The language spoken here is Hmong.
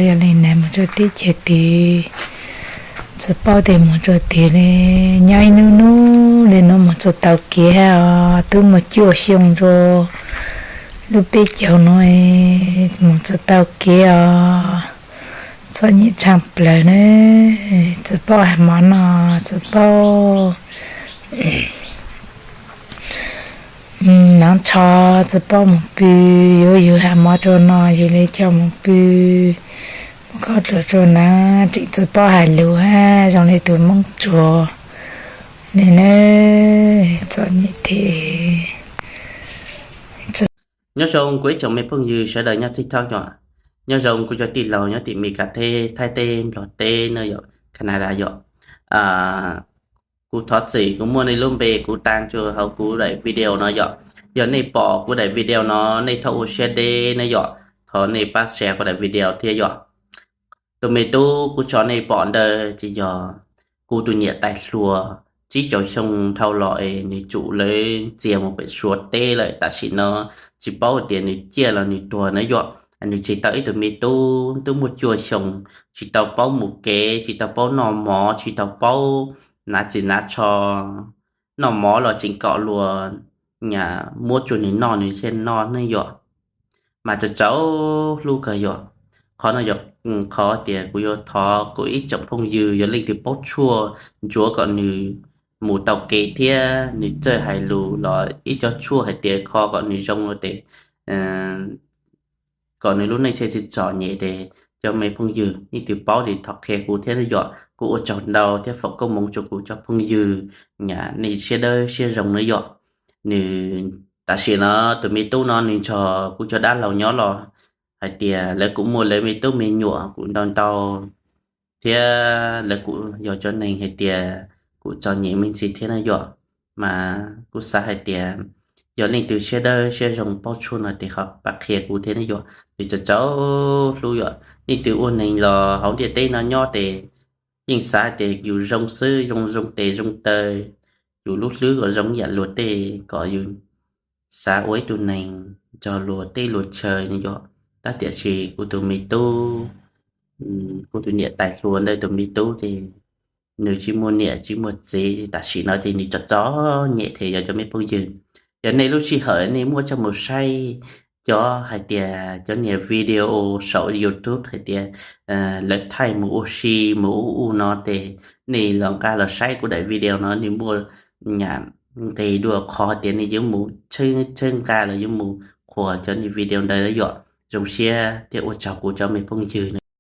Yog li ntawd mus rau teb chaws tid, txiv paub tias mus rau tid li, nyob ib hnub hnub li no mus txog tau kev os, twb muaj cuaj xyoo rau lub peb caug no mus txog tau kev os. Txom nyem tshaj plaws na, txiv paub hais mov no, txiv paub hnav tsho, txiv paub mus pw, yuav yus hais mov rau no yus li coj mus pw, mus kho rau rau na, tseem txiv paub hais lus hab zoo li tus Hmoob Tsuas li na, txom nyem thiab. Nyob zoo kuv ib tsoom me phooj ywg sawv daws nyob TikTok yom, nyob zoo kuv cov tij laug nyob tim Mes Kas teb, Thaib teb, Nplog teb na yom, Canada yom. Kuv thov txim kuv muaj nej lub npe kuv tag tso hauv kuv daim video no yom. Yog nej pom kuv daim video no nej thov ua siab deb na yom, thov nej pab share kuv daim video thiab yom. Tus me tub kuv tso nej pom ntawd ces yog kuv tus niam tais hluas, tsib caug xyoo dhau los es nws tsum lawv txias mus pem Suav teb lawm, tam sim no tsis paub tias nws ciaj los nws tuag na yom. Nws txhim tau ib tug me tub twb muaj cuaj xyoo, tsis tau paub mus kev, tsis tau paub noj mov, tsis tau paub hnav txiv hnav tsho, noj mov los tseem kom luag muab rau nws noj nws thiaj noj ne yom. Mas txaus txaus hlub kawg yom. Qhov no yog qhov tias kuv yuav thov kuv ib tsoom phooj ywg, yog leej twg paub tshuaj ntsuav kom nws mus tau kev thiab nws txawj hais lus los ib co tshuaj hais tias kho kom nws zoo ua tes, kom nws lub neej thiaj tsis txom nyem tes, cov me phooj ywg leej twg paub li thov qhia kuv thiab yom. Kuv ua tsaug ntau thiab foom koob hmoov rau kuv cov phooj ywg, nej siab dawb siab zoo na yom. Nws, tam sim no tus me tub no nws nrog kuv cov dab laug nyob los hais tias lawv kuj muaj lawv me tub me nyuam kuj ntau ntau thiab lawv kuj yog cov neeg hais tias kuj txom nyem me ntsis thiab na yom. Mas kuv xav hais tias yog leej twg siab dawb siab zoo paub tshuaj no tes ho pab qhia kuv thiab ne yom. Nws txaus txaus hlub yom. Leej twg ua neeg los hauv ntiaj teb no nyob tes yeej xav tias yus zoo xwb, zoo zoo tes zoo taw, yus lub hlwb kom zoo yam luag tej, kom yus xav ua ib tug neeg nrog luag teb luag chaw ne yom. Tab tiam sis kuv tus me tub, kuv tus niam tais hluas ntawd tus me tub ces nws tsis muaj niam tsis muaj txiv, tam sim no ces nws txom txom nyem thiab yog cov me phooj ywg. Yog nej lub sij hawm nej muaj coj mus saib cov hais tias cov niag video saum YouTube hais tias lawv thaij mus ua si mus ub ub no tes nej los nqa los saib kuv daim video no, nws muaj nyam nqis dua qhov tias nej yuav mus tshawb nqa los yuav mus qhuas cov niag video ntawd yom. Zoo siab thiab ua tsaug kuv cov me phooj ywg.